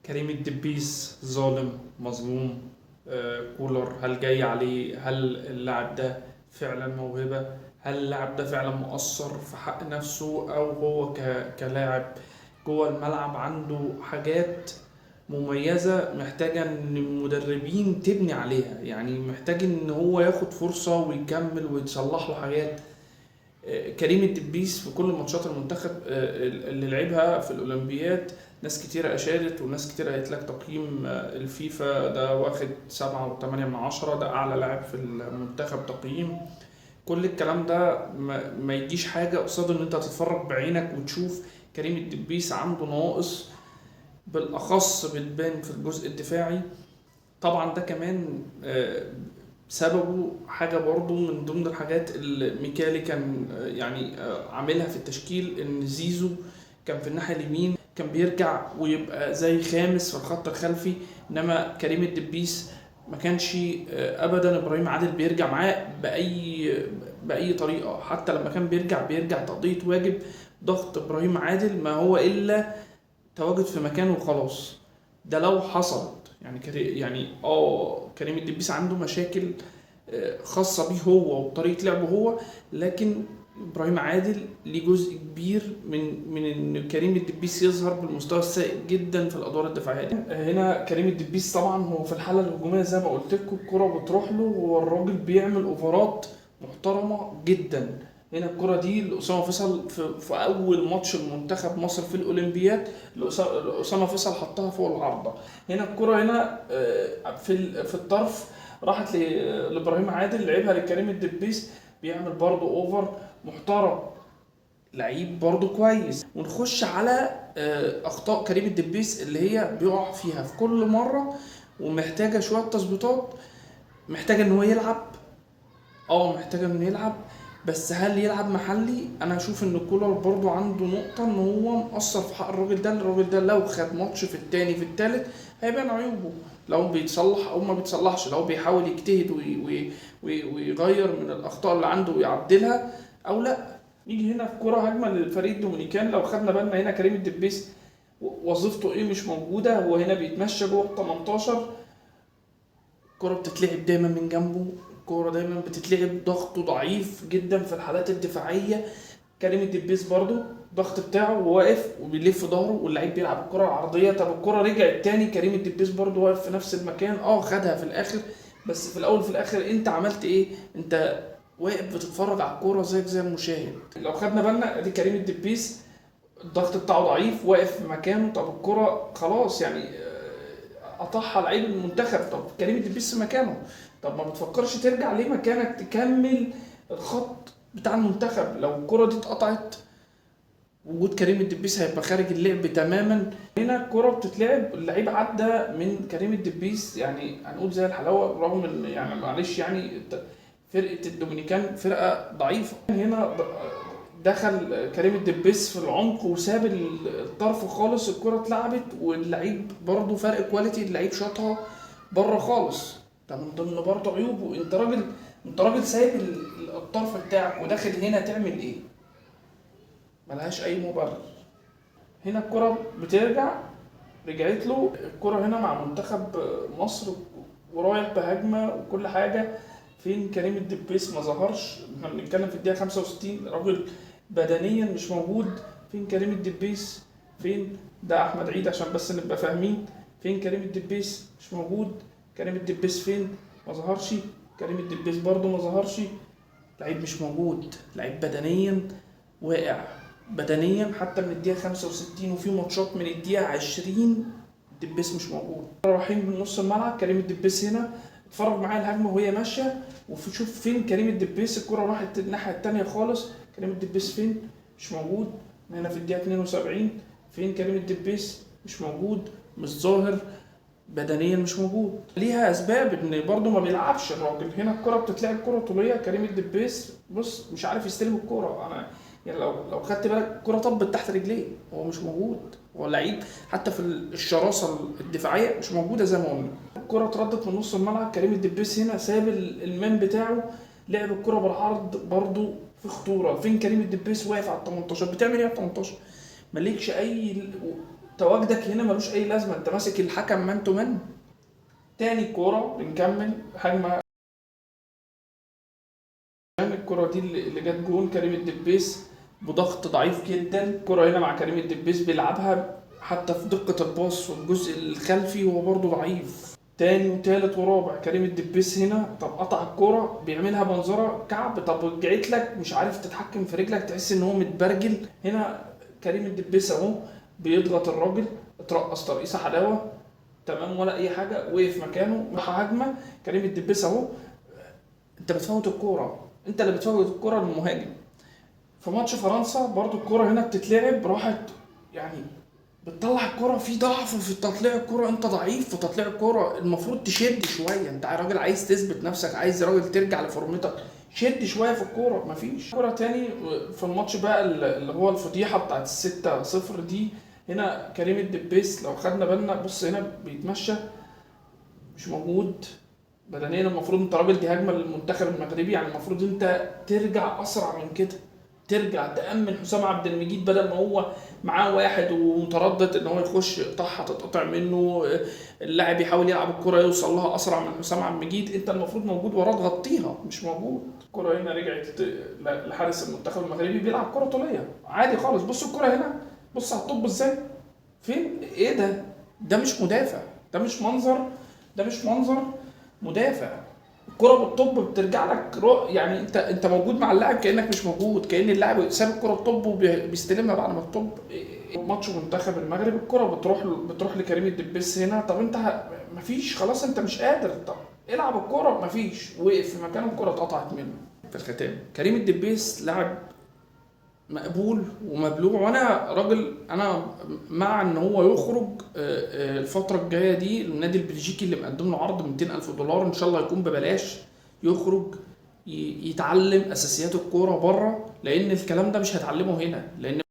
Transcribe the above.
كريم الدبيس ظالم مظلوم، كولر هل جاي عليه؟ هل اللاعب ده فعلا موهبة؟ هل اللاعب ده فعلا مقصر في حق نفسه، او هو كلاعب جوه الملعب عنده حاجات مميزة محتاجة ان المدربين تبني عليها؟ يعني محتاج ان هو ياخد فرصة ويكمل ويتصلح له حاجات. كريم الدبيس في كل ماتشات المنتخب اللي لعبها في الأولمبياد ناس كتيرة أشادت وناس كتيرة قالت لك تقييم الفيفا ده واخد 7.8 من 10، ده أعلى لاعب في المنتخب تقييم. كل الكلام ده ما يجيش حاجة قصاد إن أنت تتفرج بعينك وتشوف كريم الدبيس عنده نواقص بالأخص بتبان في الجزء الدفاعي. طبعا ده كمان سببه حاجة برضو من ضمن الحاجات اللي ميكالي كان عاملها في التشكيل، إن زيزو كان في الناحية اليمين كان بيرجع ويبقى زي خامس في الخط الخلفي، إنما كريم الدبيس ما كانش أبدا إبراهيم عادل بيرجع معاه بأي طريقة. حتى لما كان بيرجع تقضية واجب، ضغط إبراهيم عادل ما هو إلا تواجد في مكانه وخلاص. ده لو حصلت كريم الدبيس عنده مشاكل خاصة بيه هو وطريقة لعبه هو، لكن إبراهيم عادل ليه جزء كبير من إن كريم الدبيس يظهر بالمستوى السيء جدا في الأدوار الدفاعية دي. هنا كريم الدبيس طبعا هو في الحالة الهجومية زي ما قلت لكم الكرة بتروح له والراجل بيعمل أوفرات محترمة جدا. هنا الكرة دي لأسامة فيصل في أول ماتش المنتخب مصر في الأولمبياد، لأسامة فيصل حطها فوق العارضة. هنا الكرة هنا في الطرف راحت لإبراهيم عادل، لعبها لكريم الدبيس، بيعمل برضو أوفر محترم، لعيب برضو كويس. ونخش على أخطاء كريم الدبيس اللي هي بيقع فيها في كل مرة ومحتاجة شوية تظبيطات، محتاجة إن هو يلعب، محتاجة إنه يلعب، بس هل يلعب محلي؟ أنا أشوف إن كولر برضو عنده نقطة إن هو مقصر في حق الراجل ده. الراجل ده لو خد ماتش في التاني في التالت هيبان عيوبه، لو بيتصلح أو ما بيتصلحش، لو بيحاول يجتهد ويغير من الأخطاء اللي عنده ويعدلها أو لا. نيجي هنا في كرة هجمة للفريق الدومينيكان، لو خدنا بالنا هنا كريم الدبيس وظيفته إيه مش موجودة، هو هنا بيتمشى جوه ال 18، الكرة بتتلعب دايما من جنبه، الكورة دايما بتتلعب، ضغطه ضعيف جدا في الحالات الدفاعية. كريم الدبيس برضو الضغط بتاعه واقف وبيلف ظهره واللعيب بيلعب الكرة العرضية. طب الكرة رجعت تاني، كريم الدبيس برضو واقف في نفس المكان، خدها في الآخر، بس في الأول في الآخر أنت عملت إيه؟ أنت واقف بتتفرج على الكورة زيك زي المشاهد. لو خدنا بالنا ادي كريم الدبيس الضغط بتاعه ضعيف واقف في مكانه، طب الكرة خلاص قطعها لعيب المنتخب، طب كريم الدبيس في مكانه، طب ما بتفكرش ترجع ليه مكانك تكمل الخط بتاع المنتخب؟ لو الكرة دي اتقطعت وجود كريم الدبيس هيبقى خارج اللعب تماما. هنا الكرة بتتلعب، اللعيب عدى من كريم الدبيس، هنقول زي الحلاوة، رغم ان معلش فرقة الدومينيكان فرقة ضعيفة. هنا دخل كريم الدبيس في العمق وساب الطرف خالص، الكرة اتلعبت واللعيب برضه فرق quality، اللعيب شاطها بره خالص. ده من ضمن برضه عيوبه، انت راجل سايب الطرف بتاعك وداخل هنا تعمل ايه؟ ملهاش اي مبرر. هنا الكرة بترجع، رجعت له الكرة هنا مع منتخب مصر ورايح بهجمة وكل حاجة. فين كريم الدبيس؟ ما ظهرش. احنا بنتكلم في الدقيقة 65، راجل بدنيا مش موجود. فين كريم الدبيس؟ فين؟ ده احمد عيد عشان بس نبقى فاهمين. فين كريم الدبيس؟ مش موجود. كريم الدبيس فين؟ ما ظهرش. كريم الدبيس برضو ما ظهرش. لعيب مش موجود، لعيب بدنيا واقع بدنيا حتى من الدقيقة 65، وفي ماتشات من الدقيقة 20 الدبيس مش موجود. رايحين من نص الملعب، كريم الدبيس هنا اتفرج معايا الهجمة وهي ماشية، وشوف فين كريم الدبيس، الكرة راحت الناحية التانية خالص. كريم الدبيس فين؟ مش موجود. هنا في الدقيقة 72 فين كريم الدبيس؟ مش موجود، مش ظاهر بدنيا، مش موجود. ليها اسباب ان برده ما بيلعبش الراجل. هنا الكرة بتتلعب كرة طولية، كريم الدبيس بص مش عارف يستلم الكرة. انا لو خدت بالك الكرة طبت تحت رجليه، هو مش موجود، هو لعيب حتى في الشراسة الدفاعية مش موجودة زي ما قلنا. الكرة اتردت من نص الملعب، كريم الدبيس هنا ساب المان بتاعه، لعب الكرة بالعرض برده في خطورة. فين كريم الدبيس؟ واقف على ال 18. بتعمل ايه على ال 18؟ مالكش اي تواجدك هنا ملوش اي لازمه، انت ماسك الحكم man to man. تاني كورة بنكمل هجمة، الكره دي اللي جت جون كريم الدبيس بضغط ضعيف جدا. الكره هنا مع كريم الدبيس بيلعبها حتى في دقه الباص والجزء الخلفي هو برضه ضعيف. تاني وتالت ورابع كريم الدبيس هنا، طب قطع الكرة بيعملها بنظرة كعب، طب رجعت لك مش عارف تتحكم في رجلك، تحس ان هو متبرجل. هنا كريم الدبيس اهو بيضغط الراجل، اترقص ترقيصة حلاوة تمام ولا اي حاجة، وقف مكانه مع هجمة. كريم الدبيس اهو، انت بتفوت الكورة، انت اللي بتفوت الكورة للمهاجم. في ماتش فرنسا برضو الكورة هنا بتتلعب راحت، يعني بتطلع الكرة في ضعف في تطليع الكرة، انت ضعيف في تطليع الكرة، المفروض تشد شوية، انت راجل عايز تثبت نفسك، عايز راجل ترجع لفورمتك، شد شوية في الكورة، مفيش. كرة تاني في الماتش بقى اللي هو الفضيحة بتاعت 6-0 دي، هنا كريم الدبيس لو خدنا بالنا بص هنا بيتمشى مش موجود بدنيا، المفروض انت راجل دي هجمة للمنتخب المغربي، يعني المفروض انت ترجع اسرع من كده، ترجع تأمن حسام عبد المجيد بدل ما هو معاه واحد ومتردد ان هو يخش يقطعها تتقطع منه، اللاعب يحاول يلعب الكرة يوصل لها اسرع من حسام عبد المجيد، انت المفروض موجود وراه تغطيها، مش موجود. الكرة هنا رجعت لحارس المنتخب المغربي بيلعب كرة طولية عادي خالص، بص الكرة هنا، بص على الطب ازاي، فين ايه ده؟ ده مش مدافع، ده مش منظر، ده مش منظر مدافع. الكرة بالطب بترجع لك يعني انت موجود مع اللاعب كانك مش موجود، كان اللاعب ساب الكرة الطب وبيستلمها بعد ما الطب. ماتش منتخب المغرب الكرة بتروح لكريم الدبيس هنا، طب انت مفيش خلاص، انت مش قادر، طب العب الكرة، مفيش، وقف في مكانه، الكرة اتقطعت منه. في الختام كريم الدبيس لاعب مقبول ومبلوع، وانا راجل انا مع ان هو يخرج الفترة الجاية دي النادي البلجيكي اللي مقدم له عرض $200,000 ان شاء الله يكون ببلاش، يخرج يتعلم اساسيات الكورة بره، لان الكلام ده مش هيتعلمه هنا، لان